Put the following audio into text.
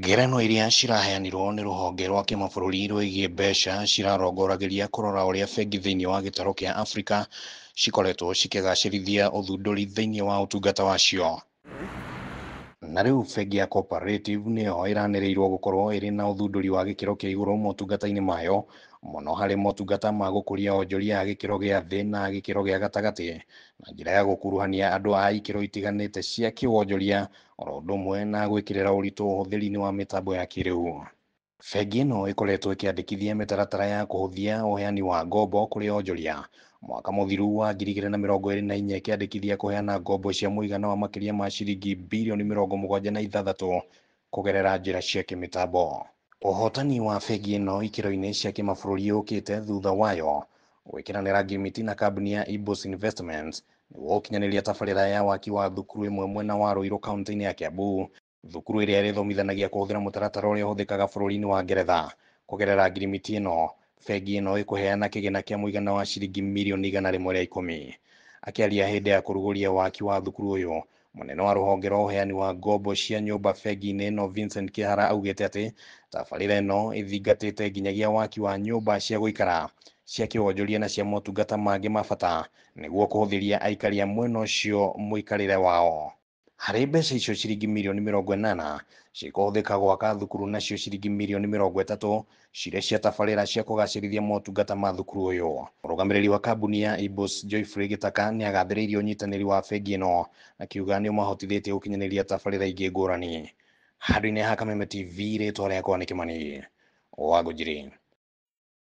Ngerenwa iria ciraheanirwo nĩ rũhonge rwa kĩmabũrũri rwĩgiĩ mbeca cirarongoragĩria kũrora ũrĩa bengi thĩinĩ wa gĩtarũ kĩa Afrika cikoretwo cikĩgacĩrithia ũthundũri thĩinĩ wa ũtungata wacio. Na rĩu bengi ya Cooperative nĩyo ĩranĩrĩirwo gũkorwo ĩrĩ na ũthundũri wa gĩkĩro kĩa igũrũ motungata-inĩ mayo, mũno harĩ motungata ma gũkũria onjoria a gĩkĩro gĩa thĩ na gĩkĩro gĩa gatagatĩ, na njĩra ya gũkuruhania andũ a ikĩro itiganĩte cia kĩwonjoria, oro ũndũ ũmwe na gwĩkĩrĩra ũritũ ũhũthĩri-inĩ wa mĩtambo ya kĩrĩu. Bengi ĩno ĩkoretwo ĩkĩandĩkithia mĩtaratara ya kũhũthia ũheani wa ngombo kũrĩ onjoria. Mwaka mũthiru wa 2024 ĩkĩandĩkithia kũheana ngombo cia mũigana wa makĩria ma ciringi birioni 76 kũgerera njĩra cia kĩmĩtambo. Ũhotani wa bengi ĩno ikĩro-inĩ cia kĩmabũrũri ũkĩte thutha wayo gwĩkĩranĩra ngirimiti na kambuni ya Ibos Investments nĩguo gũkinyanĩria tabarĩra ya waki wa thukuru ĩmwe mwena wa Ruiru kaunti-inĩ ya Kiambu. Thukuru ĩrĩa ĩrĩthomithanagia kũhũthĩra mũtaratara ũrĩa ũhũthĩkaga bũrũri-inĩ wa Ngeretha. Kũgerera ngirimiti ĩno, bengi ĩno ĩkũheana kĩgĩna kĩa mũigana wa ciringi mirioni 110. Akĩaria hĩndĩ ya kũrugũria waki wa thukuru ũyũ, mũnene wa rũhonge rwa ũheani wa ngombo cia nyũmba bengi-inĩ ĩno Vincent Kĩhara augĩte atĩ tabarĩra ĩno ĩthingatĩte nginyagia waki wa nyũmba cia gũikara cia kĩwonjoria na cia motungata mangĩ ma bata nĩguo kũhũthĩria aikari a mwena ũcio mũikarĩre wao. Harĩ mbeca icio ciringi mirioni 80 cikũhũthĩka gwaka thukuru, nacio ciringi mirioni 30 cirĩ cia tabarĩra cia kũgacĩrithia motungata ma thukuru ũyũ. Mũrũgamĩrĩri wa kambuni ya Ibos Joyfrey Gĩtaka nĩ agathĩrĩirie ũnyitanĩri wa bengi ĩno, akiuga nĩ ũmahotithĩtie gũkinyanĩria tabarĩra ingĩ ngũrani. Handũ-inĩ ha Kameme TV, rĩtwa rĩakwa nĩ Kĩmani wa Ngũnjiri.